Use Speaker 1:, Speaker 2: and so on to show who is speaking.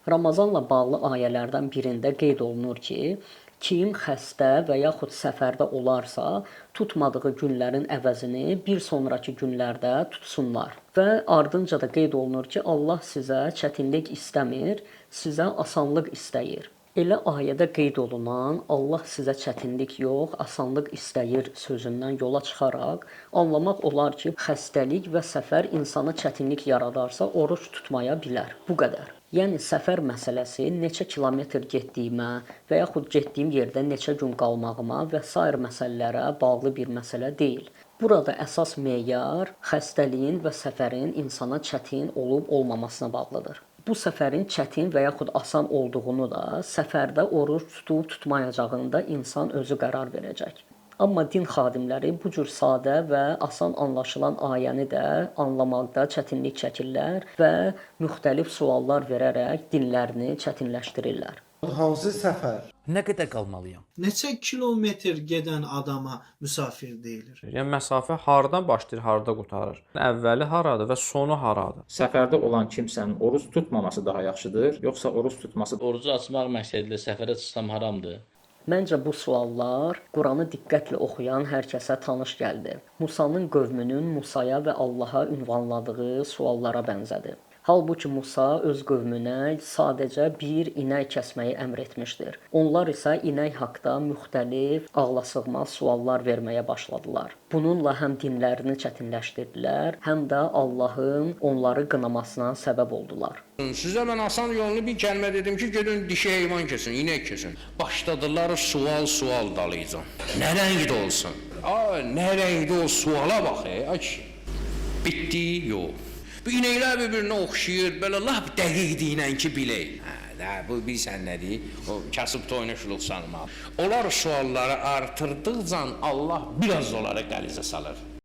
Speaker 1: Ramazanla bağlı ayələrdən birində qeyd olunur ki, kim xəstə və yaxud səfərdə olarsa, tutmadığı günlərin əvəzini bir sonrakı günlərdə tutsunlar. Və ardınca da qeyd olunur ki, Allah sizə çətinlik istəmir, sizə asanlıq istəyir. Elə ayədə qeyd olunan Allah sizə çətinlik yox, asanlıq istəyir sözündən yola çıxaraq anlamaq olar ki, xəstəlik və səfər insana çətinlik yaradarsa, oruc tutmaya bilər. Bu qədər. Yəni səfər məsələsi neçə kilometr getdiyimə və yaxud getdiyim yerdə neçə gün qalmağıma və sair məsələlərə bağlı bir məsələ deyil. Burada əsas meyar xəstəliyin və səfərin insana çətin olub olmamasına bağlıdır. Bu səfərin çətin və yaxud asan olduğunu da səfərdə oruc tutub tutmayacağını da insan özü qərar verəcək. Amma din xadimləri bu cür sadə və asan anlaşılan ayəni də anlamaqda çətinlik çəkirlər və müxtəlif suallar verərək dinlərini çətinləşdirirlər.
Speaker 2: Hansı səfər?
Speaker 3: Nə qədər qalmalıyam?
Speaker 4: Neçə kilometr gedən adama müsafir deyilir?
Speaker 5: Yəni məsafə hardan başlayır, harda qurtarır? Əvvəli haradır və sonu haradır?
Speaker 6: Səfərdə olan kimsənin oruc tutmaması daha yaxşıdır, yoxsa oruc tutması?
Speaker 7: Orucu açmaq məqsədilə səfərə çıxsam haramdır?
Speaker 1: Məncə bu suallar Quranı diqqətlə oxuyan hər kəsə tanış gəldi. Musanın qövmünün Musaya və Allaha ünvanladığı suallara bənzədi. Halbuki Musa öz qövmünə sadəcə bir inək kəsməyi əmr etmişdir. Onlar isə inək haqda müxtəlif ağlasığmaz suallar verməyə başladılar. Bununla həm dinlərini çətinləşdirdilər, həm də Allahın onları qınamasına səbəb oldular.
Speaker 8: Sizə mən asan yolunu bir kəlmə dedim ki, gedin dişi heyvan kesin, inək kesin. Başladılar sual dalaycan. Nə rəngdə olsun? A, nə rəngdə o suala bax, ay kişi. Bitdi, yox. Bu inəklər bir-birinə oxşayır, belə lap dəqiq deyinən ki, bilək. Hə, də, bu bilsən nədir? O kasıb toynaşılıq sanma. Onlar sualları artırdıqca Allah biraz onları qəlizə salır.